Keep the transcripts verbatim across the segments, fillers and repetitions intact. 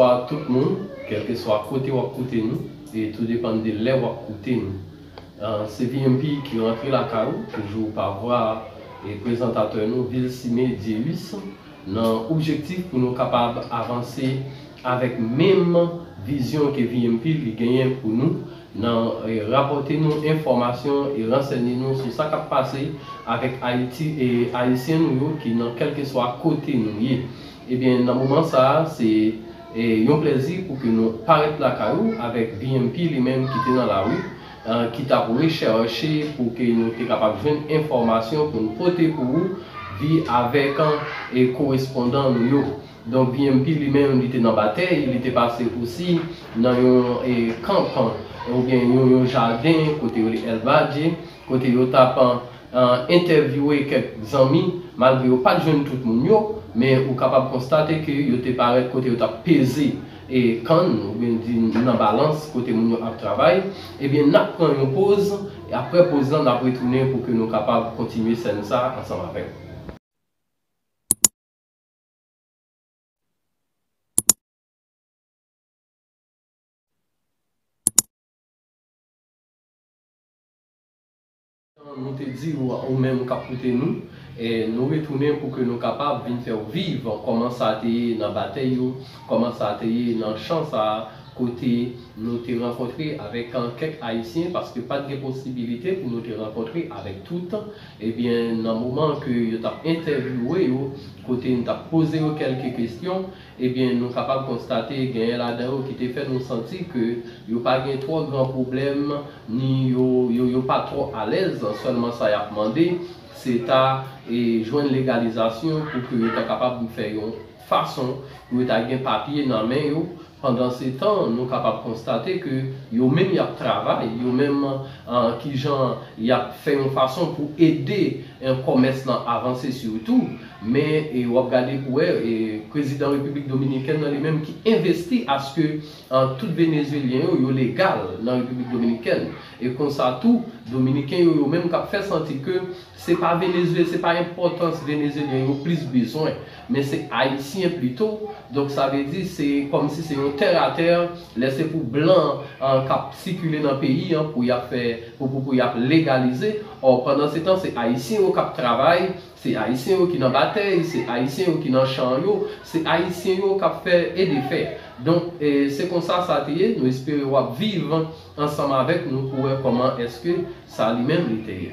Bonswa tout moun, kèlkeswa kote w ap koute nou, e tou depann de lè w ap koute nou. Ah, se V M P ki rantre lakay ou, toujou pa vwa, e prezantatè nou, Vilcimé Dieus, nan objektif pou nou kapab avanse avèk menm vizyon ke V M P li genyen pou nou, nan, e, rapòte nou enfòmasyon e ransèye nou sou sa k ap pase avèk Ayiti e Ayisyen nou yo ki nan kèlkeswa kote nou ye. Ebyen, nan moman sa a, se, e, yon plèzi pou ke nou parèt lakay ou avèk V M P li menm ki te nan lari, e, ki t ap rechèche pou ke nou te kapab jwenn enfòmasyon pou nou pote pou ou, vi avèk, e, korespondan nou yo. Donk, V M P li menm, li te nan batèy, li te pase osi nan yon, e, kanp, oubyen yon, yon jaden kote yo rele El Valle, kote yo t ap, e, entèvyouwe kèk zanmi, malgre yo pa t jwenn tout moun yo, men ou kapab konstate ke yo te parèt kote yo t ap peze, e, kann, oubyen di nan balans kote moun yo ap travay. Ebyen, n ap pran yon poz, e apre poz lan, n ap retounen pou ke nou kapab kontinye sèn sa ansanm avèk ou. Nou te di w, ou menm k ap koute nou, e nou retounen pou ke nou kapab vin fè w viv kòman sa te ye nan batèy yo, kòman sa te ye nan chan sa a, kote nou te rankontre avèk, e, kèk Ayisyen, paske pa t gen posibilite pou nou te rankontre avèk tout. Ebyen, nan moman ke yo t ap entèvyouwe yo, kote n t ap poze yo kèlke kesyon, ebyen, nou kapab konstate genyen ladan yo ki te fè nou santi ke yo pa gen twò gran pwoblèm, ni yo, yo, yo pa twò alèz, sèlman sa y ap mande, se ta, e, jwenn legalizasyon pou ke yo ta kapab fè yon fason pou yo ta gen papye nan men yo. Pandansetan, nou kapab konstate ke yo menm y ap travay, yo menm, e, kijan y ap fè yon fason pou ede, e, kòmès lan avanse sitou. Men, e, w ap gade pou wè, e, prezidan Repiblik Dominikèn nan li menm ki envesti aske, e, tout Venezuelyen yo, yo legal nan Repiblik Dominikèn. E konsa tou, Dominiken yo, yo menm k ap fè santi ke se pa Venezuela, se pa enpòtans Venezuelyen yo plis bezwen, men se Ayisyen plito. Donk, sa vle di, se kòmsi se yon tè a tè, lè se pou blan, e, k ap sikile nan peyi an, pou y ap fè, pou, pou, pou y ap legalize. Ò, pandansetan, se Ayisyen yo k ap travay, se Ayisyen yo ki nan batèy, se Ayisyen yo ki nan chan yo, se Ayisyen yo k ap fè e defè. Donk, e, se konsa sa te ye. Nou espere w ap viv ansanm avèk nou pou wè kòman èske sa li menm li te ye.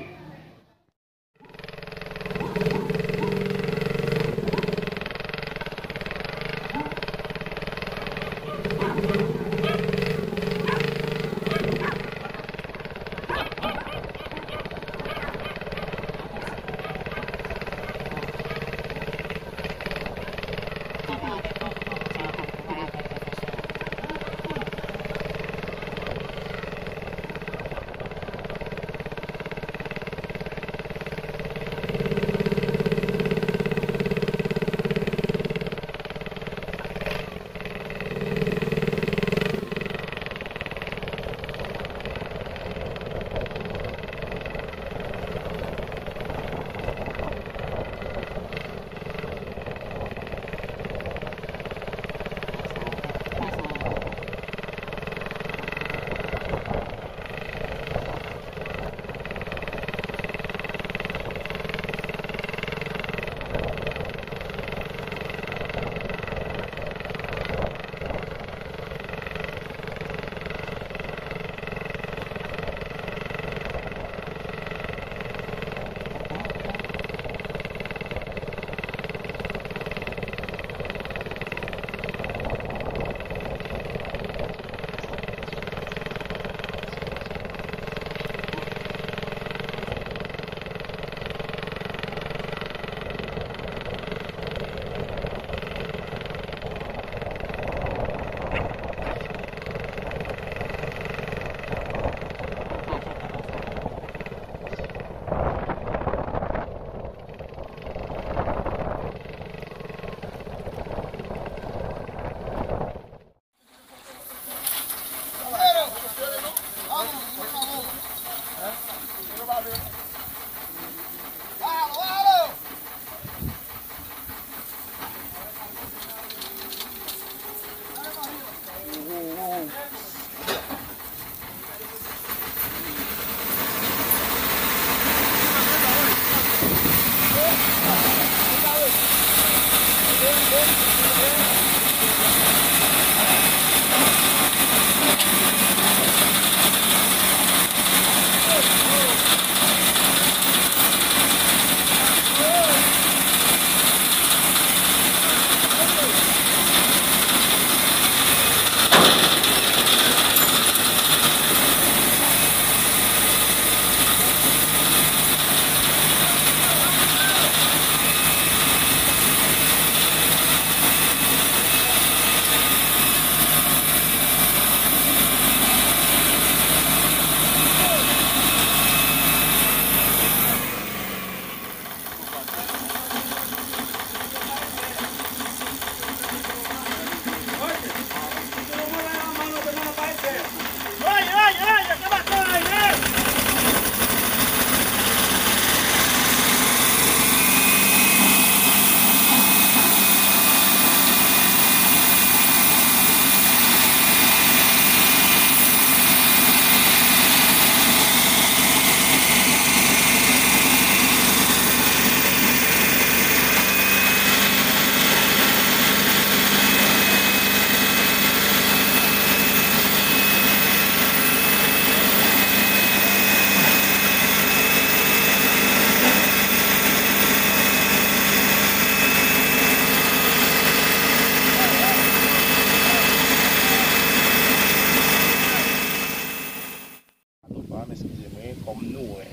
Antofa, m eskize mwen, kòm nou wè,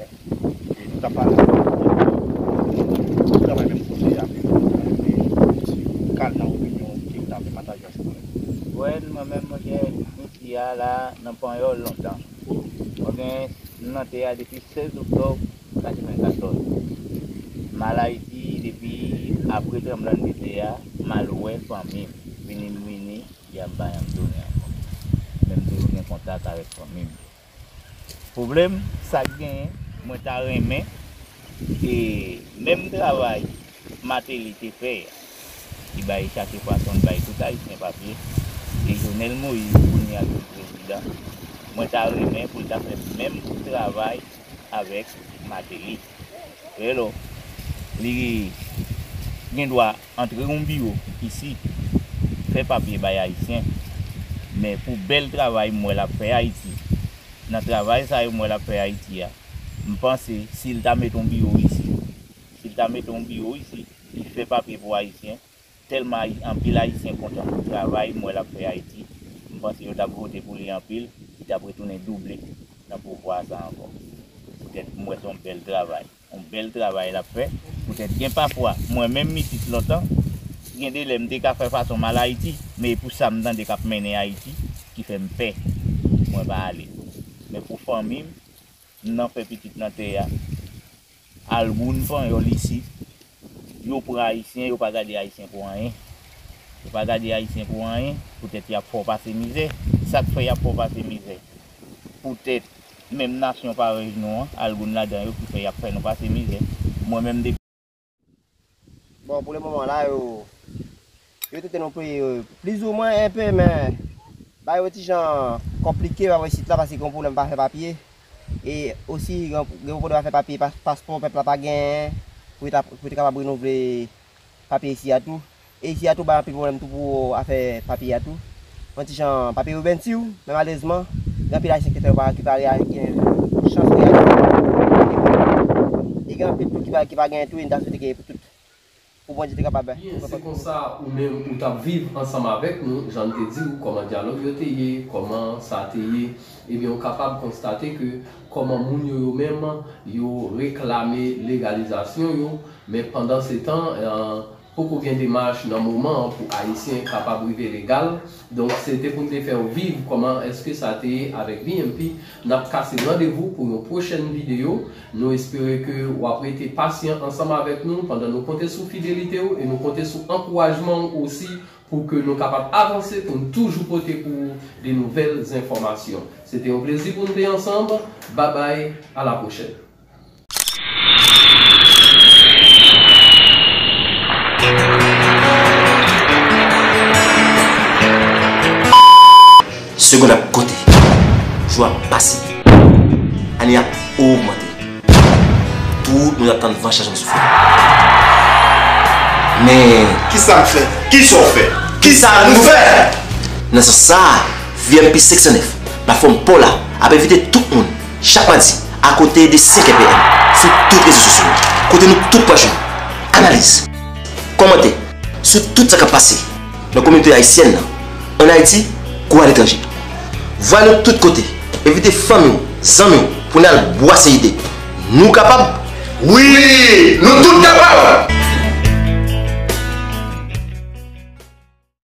e nou t ap pale sou travay menm kote a, men kal nan opinyon ke w ta fè pataje ansanm avèk nou. Wè, mwen menm, mwen gen isi a la nan Panyòl lontan. Mwen gen nan tè a depi sèz oktòb katrevennkatòz. M al Ayiti depi apre tranblanntè a, m al wè fanmi m. Vini m vini, y a m pa janm tounen ankò. Men m toujou gen kontak avèk fanmi m. Pwoblèm, sa k genyen, mwen ta renmen, e, menm travay Martelly te fè a, li bay chache pwason, li bay tout Ayisyen papye, e Jovenel Moïse, kounye a ki prezidan, mwen ta renmen pou l ta fè menm travay avèk Martelly. Hello. Li gen dwa antre yon biwo isi, fè papye bay Ayisyen. Men pou bèl travay m wè l ap fè Ayiti, nan travay sa yo m wè l ap fè Ayiti a, m panse si l ta mete yon biwo isi, si l ta mete yon biwo isi, li fè papye pou Ayisyen, tèlman Ayi-, anpil Ayisyen kontan pou travay m wè l ap fè Ayiti, m panse yo t ap vote pou li anpil, li t ap retounen double nan pouvwa sa ankò. Poutèt m wè se yon bèl travay. Yon bèl travay l ap fè. Poutèt gen pafwa, mwen menm m isit lontan, gen de lè m te ka fè fason m al Ayiti, men e pou sa m tande k ap mennen Ayiti, ki fè m pè, mwen pa ale. Men pou fanmi m, m nan fè pitit nan tè a, al woun Panyòl isit, yo pran Ayisyen, yo pa gade Ayisyen pou anyen. Yo pa gade Ayisyen pou anyen, poutèt y ap fè w pase mizè. Sa k fè y ap fè w pase mizè? Poutèt menm nasyon parèy nou an, al woun ladan yo ki fè y ap fè nou pase mizè. Mwen menm depi Bon, pou le moman la, yo, yo trete nou pli, plizoumwen enpe, men bagay yo ti jan konplike, pa wè isit la, paske gen pwoblèm pa fè papye. E osi, gen, gen pwoblèm pa fè papye, pas-, paspò pèp la pa genyen, pou yo ta, pou yo te kapab renouvle papye isi a tou. E isi a tou, bay anpil pwoblèm tou pou afè papye a tou. Yon ti jan papye yo byen di w, men malerezman, gen anpil Ayisyen ki fè pa, ki pa gen chans reyalize. E gen anpil tou ki pa, ki pa genyen tou, e n ta swete ke pou tout, pou Bondye te kapab. Byen, se konsa ou menm ou t ap viv ansanm avèk nou, jan n te di w, kòman dyalòg yo te ye, kòman sa te ye. Ebyen, ou kapab konstate ke kòman moun yo, yo menm, yo reklame legalizasyon yo, men pandan se tan, eh, poko gen demach nan moman an pou Ayisyen kapab rive legal. Donk, se te pou n te fè w viv kòman èske sa te ye avèk B M P. N ap kase randevou pou yon pwochèn videyo. Nou espere ke w ap rete pasyan ansanm avèk nou pandan nou konte sou fidelite w e nou konte sou ankourajman w osi pou ke nou kapab avanse, pou n toujou pote pou ou de nouvèl enfòmasyon. Se te yon plezi pou n te ansanm. Babay, a la pwochèn. Segonn ap konte, jou ap pase, ane ap ogmante. Tout moun ap tann van chanjman soufle. Men Kisa m fè? Kisa w fè? Kisa nou fè? Nan sans sa a, V M P senk san nèf, platfòm pa w la, ap envite tout moun chak madi akote de senk è P M sou tout rezo sosyo yo, kote nou tout pral jwenn analiz, kòmantè sou tout sa k ap pase nan kominote ayisyèn nan, ann Ayiti kou aletranje. Vwa nou tout kote, envite fanmi w, zanmi w pou n al bwase ide. Nou kapab! Wi, nou tout kapab!